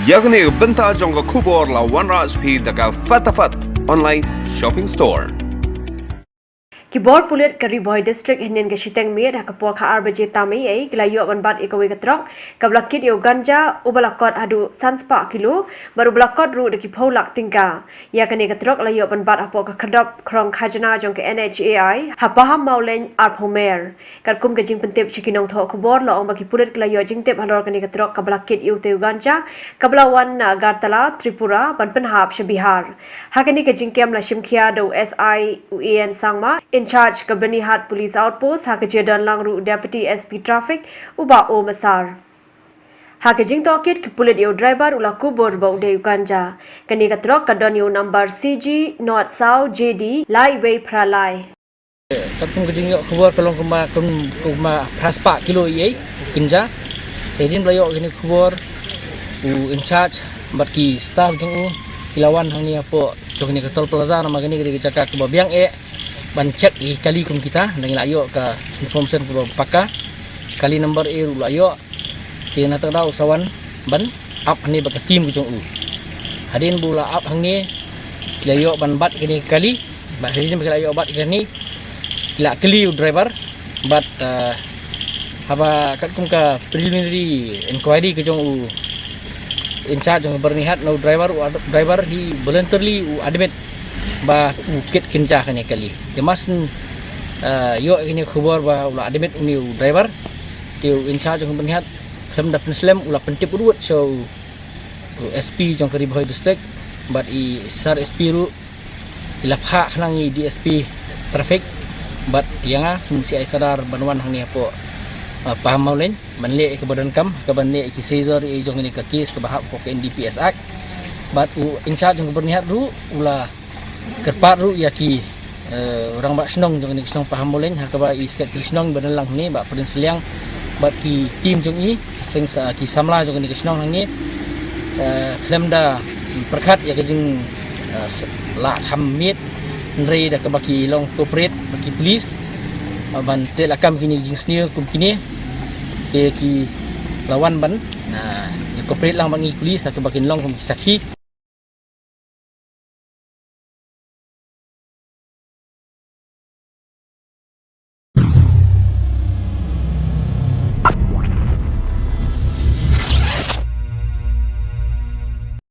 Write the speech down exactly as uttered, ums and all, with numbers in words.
Ïa kane ka bynta jong ka khubor la wanrah sha phi da ka Fatafat Online Shopping Store. Ki bor pulit ka Ri Bhoi District hynnin ka shiteng miet ha ka por khatar baje tam eiei ki la ïoh ban bat ïa kawei ka trok kaba la kit ïa u ganja uba la kot haduh san spah kilo bad uba la kot ruh da ki phew lak tyngka. Ïa kane ka trok la ïoh ban bat hapoh ka khyrdop khrong khajna jong ka N H A I ha Pahammawlein, arphew mer. Katkum ka jingpyntip sha ki nongthoh khubor la ong ba ki pulit ki la ïoh jingtip halor kane ka trok kaba la kit ïa utei u ganja kaba la wan na Agartala, Tripura ban pynhap sha Bihar. Ha kane ka jingkem la shimkhia da u S I u A N Sangma, in charge ka Byrnihat Police Outpost, ha ka jingdon lang ruh u Deputy S P Traffic u Bah O Massar. Ha ka jingtohkit ki pulit ïa u driver u la kubur ba u dei u ganja. Kane ka trok ka don ïa u number C G not saw J D lai wei phra lai. Katkum ka jingïoh khubor ka long kumba, kum, kumba phra spah kilo eiei u ganja. Te hadien ba la ïoh kane ka khubor u in charge bad ki staff jong u ki la wan hangne hapoh jong kane ka toll plaza, namar kane ka dei ka jaka kaba biang eh ban check ïa ki kali kum kita, hynrei ngi la ïoh ka information kaba paka. Kali number A ruh la ïoh. Te na tang da u sa wan ban ap hangne bad ka team ka jong u. Hadien ba u la ap hangne ki la ïoh ban bat kane ka kali. Bad hadien ba ki la ïoh bat kane ki la kylli u driver bad, eh, haba katkum ka preliminary inquiry ka jong u in charge jong ka Byrnihat na u driver, u ad-, driver hi voluntarily u admit ba u kit ganja kane ka kali. Te mar shen, eh, ïoh kane ka khubor ba u la admit une u driver, te u in charge jong ka Byrnihat khlem da pynslem u la pyntip ruh sha u, u S P jong ka Ri Bhoi District bad i Sir S P ruh ki la phah khnang ïa i D S P Traffic bad ïa nga kum C I Sadar ban wan hangne hapoh, eh, Pahammawlein ban leh ïa kaba donkam, kaba leh ïa ki seizure ïa jong kane ka case kaba hap hapoh ka N D P S Act. Bad u in charge jong ka Byrnihat ruh u la kyrpad ruh ïa ki, eh, rangbah shnong jong kane ka shnong Pahammawlein, ha kaba i Secretary shnong ba don lang hangne, Bah Prince Liang bad ki team jong i, seng sa, ki samla jong kane ka shnong hangne, eh, khlem da pyrkhat ïa ka jing, eh, s-, lah kham miet, hynrei da kaba ki long cooperate bad ki police, eh, ban teh lakam kine ki jingsniew kum kine, te ki la wan ban, eh, cooperate lang bad ngi ki police ha kaba kin long kum ki sakhi.